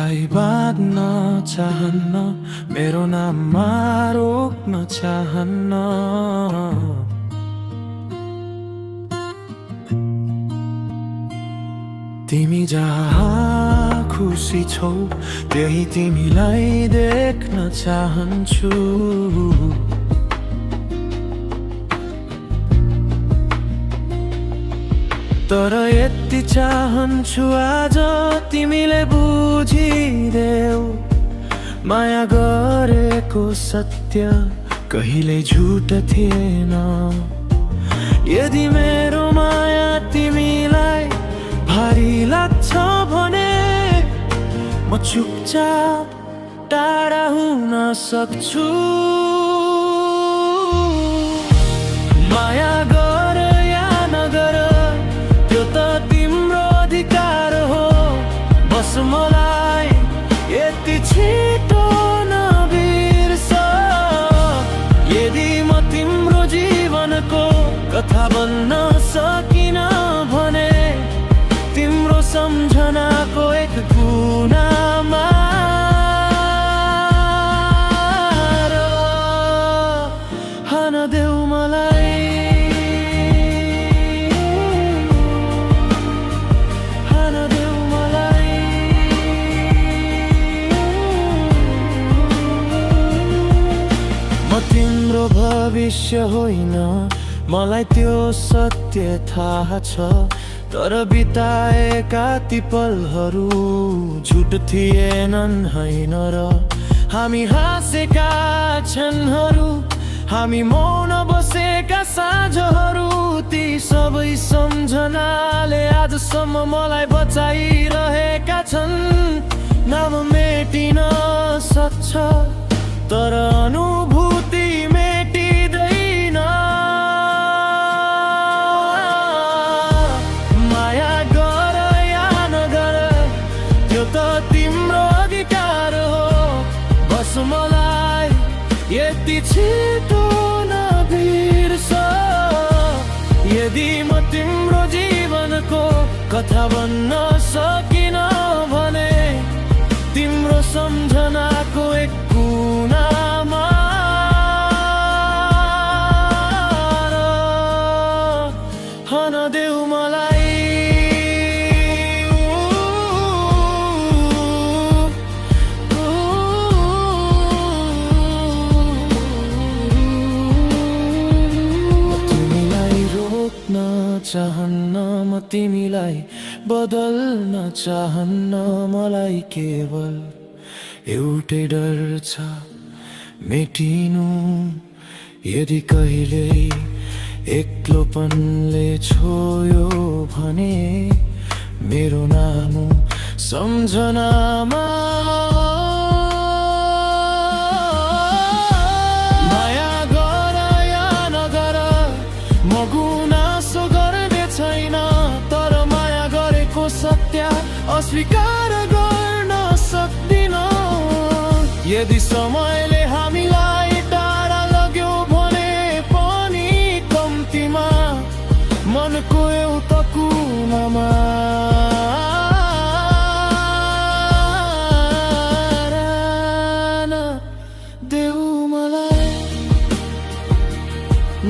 तिमीलाई बाँध्न चाहन्न, मेरो नाममा रोक्न चाहन्न। तिमी जहाँ खुसी छौ त्यही तिमीलाई देख्न चाहन्छु। तर यति चाहन्छु आज तिमीले बुझिदेऊ, माया गरेको सत्य कहिल्यै झुट थिएन। यदि मेरो माया तिमीलाई भारी लाग्छ भने म चुपचाप टाढा हुन सक्छु। माया गर या नगर त्यो त तिम्रो अधिकार हो, बस मलाई यति छिटो नबिर्स। यदि म तिम्रो जीवनको कथा बन्न सकिन भने तिम्रो सम्झनाको एक कुनामा रहन देऊ मलाई, रहन देऊ मलाई। म तिम्रो भविष्य होइन, मलाई त्यो सत्य थाहा छ। तर बिताएका ती पलहरू झुट थिएनन् होइन र हामी हाँसेका क्षणहरू, हामी मौन बसेका साँझहरू, ती सबै सम्झनाले आजसम्म मलाई बचाइरहेका छन्। नाम मेटिन सक्छ तर अनुभूति मेटिँदैन। माया गर या नगर त्यो त तिम्रो अधिकार हो, बस मलाई यति छिटो नबिर्स। यदि म तिम्रो जीवनको कथा बन्न सकिन भने तिम्रो सम्झनाको एक कुनामा रहन देऊ मलाई। चाहन्न म तिमीलाई बदल्न चाहन्न, मलाई केवल एउटै डर छ मेटिनु। यदि कहिल्यै एक्लोपनले छोयो भने मेरो नाम सम्झनामा। माया गर या नगर म गुनासो गर्ने छैन, तर माया गरेको सत्य अस्वीकार गर्न सक्दिन। यदि समयले हामीलाई टाढा लग्यो भने पनि कम्तीमा मनको एउटा कुनामा रहन देऊ मलाई।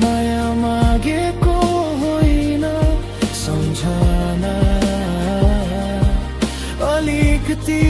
माया मागेको होइन, सम्झना अलिकति